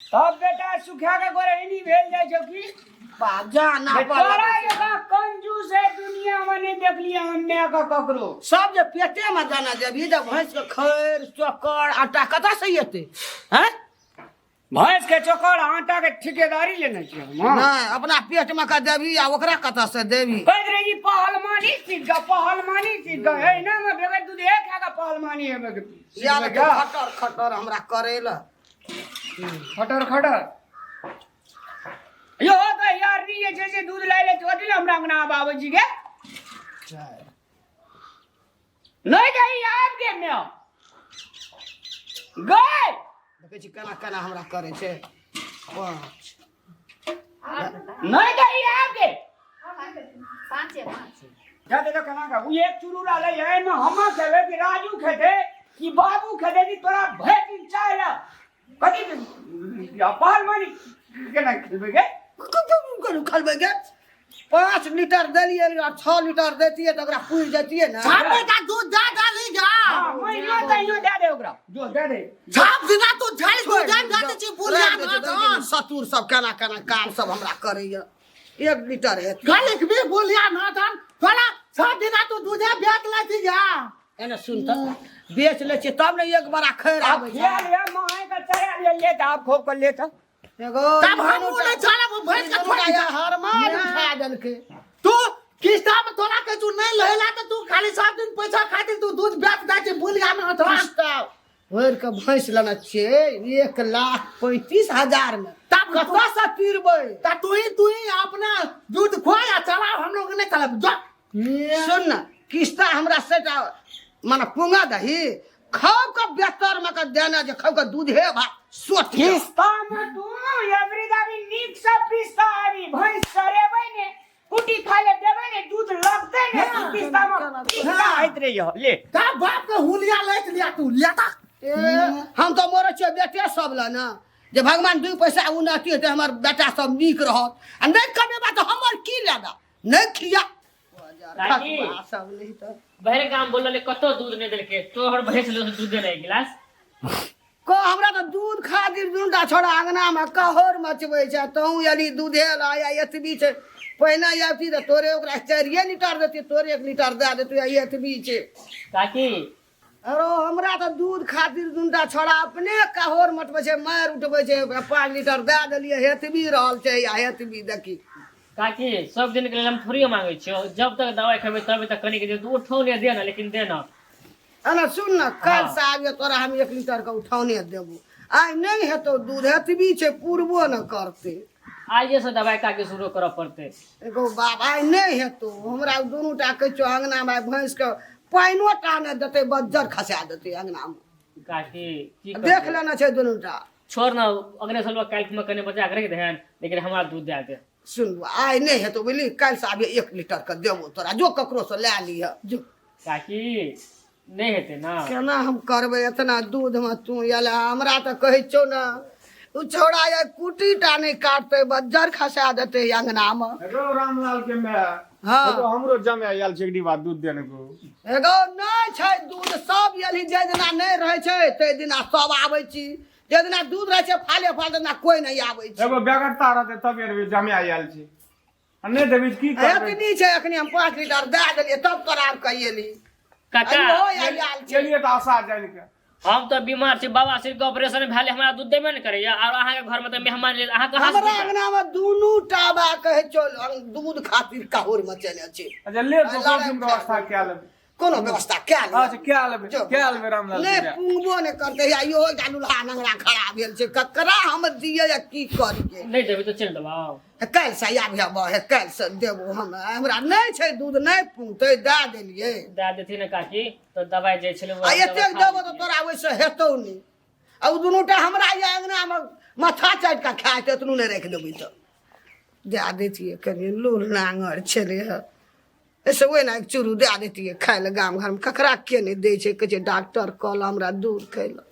तब बेटा सुखा के गोरे एनी भेल जाइ छौ की? बाप जान बे आपा तोरा लगै छै। जकाँ कंजूस है दुनिया में नहीं देखलियै हम माय के ककरो। सब जे पेटे में दाना देबही तऽ भैंस के खैर चोकर आटा कतऽ से एतै? हैं? भैंस के चोकर आटा के ठेकेदारी लेने छियै हम, हाँ। नहि, अपना पेट में के देबही आ ओकरा कतऽ से देबही? कहैत रही कि पहलवानी सीख ग, पहलवानी सीख ग। एहिना में बगैर दूधे खा के पहलवानी हेबे के यार सिखबै ग। खटर खटर हमरा करेला। खटर खटर यो तऽ यार नहीं जे छै से दूध लाइ ले छोड़ दिले हमरा अंगना आबै छी के नहीं गई आब के म्याओ गए। देखै छी केना केना हमरा करै छै। पाँच। नहीं गई आब के पाँचे पाँच। जा दे केना का उ एक चुरू रहलै एहिमे हम खेबै कि राजू खेतै कि बाबू खेतै कि तोरा भरि दिन चाय ला कथी पहलवानी केना खेलबै गे? खलबै गे? 5 लीटर देलियै आ 6 लीटर दैतियै तऽ ओकरा पुरि जैतियै ने। छापे का दूध दे डाली जा। हाँ, महीनो तहियो दए दे ओकरा, जो दए दे। छाप दिना तो झाड़ी दूध दे जाते छी बुलिया राखि दै ना छै, जान। सतुर सब केना केना काम सब हमरा करैया। 1 लीटर हेतै। खाली भी बुलिया ना जान थोड़ा छाप दिना तो दूधे बेच लेती जा। एने सुन तऽ, बेच लै छियै तब ने एक बड़ा खैर आब आबै छै। खिया लिया माय के चढ़ा लिया ले तऽ आब खूब के ले तऽ। एगो तब हम नहीं चलब भैंस के छोड़ जा। हरमान उठा देलकै। तू किस्ता में तोरा के तू नहीं लेला तो तू खाली 7 दिन पैसा खातिर तू दूध बेच दे छी बुलिया ना जान। किस्ता भरि कऽ भैंस लेने छियै 1,35,000 मे। तब कतऽ से पीरबै? ता तू ही अपना दूध खोआ या चलाओ, हम लोग नहीं चलब जा। सुन न, किस्ता हमरा सेटा माने पुंगा दही खाउ के बेतर में के देना जे खाउ के दूध हे भात सोच। किस्ता में तू एवरी दाबी नीक से पिस्ता आबी भैंस चरेबै ने, कुटी खाय ले देबै ने, दूध लगतै ने। हाँ। किस्ता में किस्ता होइत रहियो ले। का बाप के हुलिया लेत लिया तू लेता। ए, हम तऽ मरै छियै बेटे सब लए ने जे भगवान दू पैसा उन्नति हेतै, हमर बेटा सब नीक रहत आ नहि कमेबा तऽ हमर की लेबा? नहि खिया। काकी। सब नहीं तऽ भरि गाम बोलले कतौ दूध नहि देलकै, तोहर भैंस ले दूध देले एक गिलास। को हमरा तऽ दूध खातिर दूटा छोड़ा अंगनामे कहोर मचबै छै। तहूँ एली दूधे ला या एतबी छै। पहिने आबती तऽ तोरे ओकरा 4 लीटर देती, तोरे 1 लीटर दए देती। आ एतबी छै। काकी। अरो हमरा तऽ दूध खातिर दूटा छोड़ा अपने कहोर मचबै छै, मारि उठबै छै। ओकरा 5 लीटर दए देलियै, हेतबी रहल छै आ हेतबी देखी। काकी, सब दिन के लेल हम थोड़िए मांगै छियौ। जब तक दवाइ खेबै तब तक कनिक दे, उठौने दे ने, लेकिन दे ने। एना सुन ने, काल्हि से आबियौ, तोरा हम 1 लीटर के उठौने देबो। आइ नहि हेतौ दूध, एतबी छै, पुरबो ने करतै। आइए से दवाइ काकी शुरू करऽ पड़तै। एगो बाप, आइ नहि हेतौ। हमरा दुनू टा कहै छौ अङ्गनामे आइ भैंसके पानिओ टा नहि देतै, बज्जर खसा देतै अङ्गनामे। काकी, की देख करबै? लेने छै दुनू टा। छोड़ न, अगले साल काल्हि में कने बचा के रख देहन, लेकिन हमरा दूध दए दे। सुन, आइ नहि हेतौ, बुझली? काल्हि से आबि, 1 लीटर के देबो तोरा। जो ककरोसँ लए लिह, जो। काकी, नहि हेतै ने? केना हम करबै एतना दूधमे? तू एल हमरा तऽ कहै छौ ने, ओ छौड़ा या कुटी टा नहि काटतै, बज्जर खसा देतै अङ्गनामे। एगो रामलाल के माय। हाँ। एगो हमरो जमे आयल छै एक डिब्बा दूध देने को। एगो नहि छै दूध, सब एलही। जाहि दिना नहि रहै छै ताहि दिना सब आबै छी। जाहि दिना दूध रहै छै फाले फाल, दिना कोइ नहि आबै छै। एगो बेगरता रहते तब एरबे जमे आयल छै आ नहि देबी तऽ की करबै? एतनी छै, एखनी हम 5 लीटर दए देलियै तब तोरा आब कहिएली। काका। इहो आयल छै। चलिए तऽ आशा जानि के। हम तऽ बीमार छी, बाबा सिर के ऑपरेशन भेल, हमरा दूध देबे ने करैया। और अहाँके घर में तऽ मेहमान लेल अहाँ कहाँ से हमरा दूध? अंगना मे दुनू टा बा कहै छौ दूध खातिर काहुर मचेने छै। अच्छा ले तो लड़ाइ कोन व्यवस्था कए लेबै? कोनो व्यवस्था कए लिअ। अच्छा, कए लेबै। जो। कए लेबै रामलाल नहि के माय। पुंगबो नहि करतै। या इहो एकटा लुल्हा नंगरा खड़ा भेल छै, ककरा हम दियै या की करियै? नहि देबै तऽ चलि देबौ। काल्हि से आबि हे, काल्हि से देबो हम। हमरा नहि छै दूध, नहि पुंगतै, दए देलियै। दए देथिन ने काकी तऽ दवाइ जे छलै आ एतेक देबो तऽ तोरा ओहिसँ हेतौ नहि। आ ओ दुनू टा हमरा ये अङ्गनामे माथा चाटि कऽ खाय तऽ एतनू नहि राखि देबै तऽ दए दैतियै कनि। लूल नाङ्गर छलै हँ, एहिसँ ओहिना एक चूरू दए दैतियै खाय लए। गाम घरमे ककरा के नहि दै छै? कहै छै डॉक्टर कहल हमरा दूध खाय लए।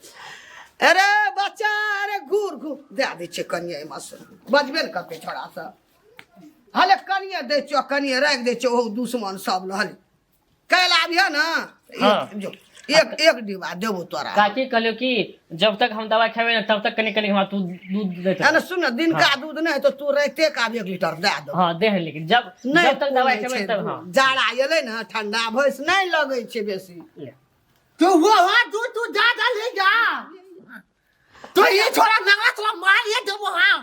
अरे बच्चा, अरे घूर घूर, दए दै छियै कनिए एहिमे से बजबे ने करतै छोड़ा सब। हले कनिए दै छियौ, कनिए राखि दै छियौ ओहो दुश्मन सब लए। हले काल्हि आबिह ने। हाँ। जो। एक एक डिब्बा देबो तोरा। काकी कहलियो कि जब तक हम दवाई खेबै ने तब तक कनी कनी हमरा तू दूध दैत है ना, सुन ना, दिन का दूध नहीं तो तू राते का भी 1 लीटर दे दो। हाँ दे है, लेकिन जब नहीं जब तक दवाई फूलै खेबै छै तब। दूध। हाँ जाड़ा एलै ने, ठंडा भैंस नहीं लगै छै बेसी। ले। तू वो हाँ दूध तू जा जा ले जा तो ये छोरा नंगला छोरा मार ये देबो। हाँ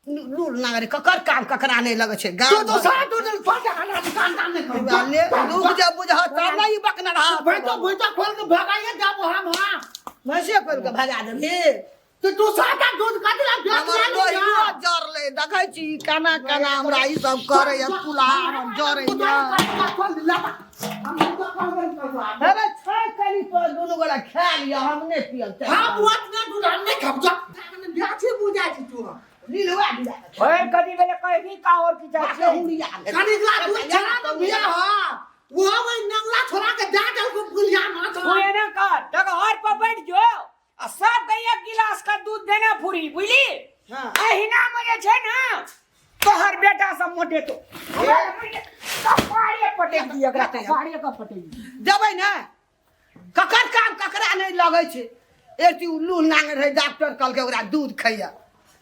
लूल नागरे ककर काम ककरा नहीं लगै छै तू गाम तो सारा दूध फट हला दुकान काम नहीं करू ले दुख जब बुझह तब ना ई बकना रहा। भैंसो खोल के भगाइए जाबो हम। हाँ भैंसे खोल के भगा देबही। तो तू सारा दूध कथी ला बेच हमर ले लोहियो जरलै, देखै छी केना केना हमरा ई सब करैया, कुल्हा हमर जरैया। अरे छै कनी पर दुनू गोरा खा लिअ, हम नहि पियब चाय। हम ओतने दूध हम नहीं खाब, जा बेची बुझा छी तू। लीलवा दिया। ओए कदी बेले कही का और की चाहे बाके हुड़िया गेल। कनी ला दूध छड़ा न बिया। हां वो वही नंगला छोरा के दे दल को पुलिया ना तू छोरा। एना कर, डगहर पर बैठ जो आ सबके 1 गिलास का दूध देना पूरी, बुझली? हाँ। अहिना में जे छै ना तोहर बेटा सब मोटे तो कपाड़े पटक दी एकरा, कपाड़े का पटक दी। देबै ने, ककर काम ककरा नहि लगै छै। एक उल्लू नांगर रहै, डॉक्टर कहलकै ओकरा दूध खैया,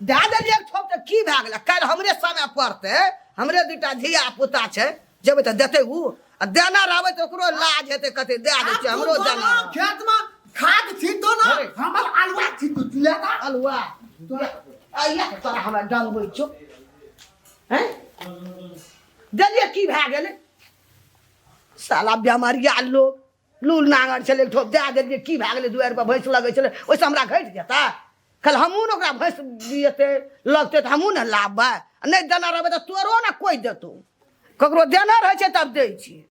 दए देलियै एक ठोप तऽ की भए गेलै? काल्हि हमरे समय पड़तै, हमरे दूटा धिया पुता छै, जेबै तऽ देतै उ, आ देना रहबै तऽ ओकरो लाज हेतै, कते दए दै छै हमरो देना रहबै। खेत में खाद छीटो ना, हमर आलुआ छीटो लेता। अलुआ आइया तोरा हमरा डंगबै छौ हैं? देलियै की भए गेलै? साला बेमारिया लोग लूल नांगर छलै, एक ठोप दए देलियै की भए गेलै? दुआरि पर भैंस लगै छलै, ओहिसँ हमरा घटि जेतै? काल्हि हमहूँ ने ओकरा भैंस दिएतै लगतै तऽ हमहूँ ने लाबबै। आ नहि देने रहबै तऽ तोरो ने कोइ देतौ, ककरो देने रहै छै तब दै छियै।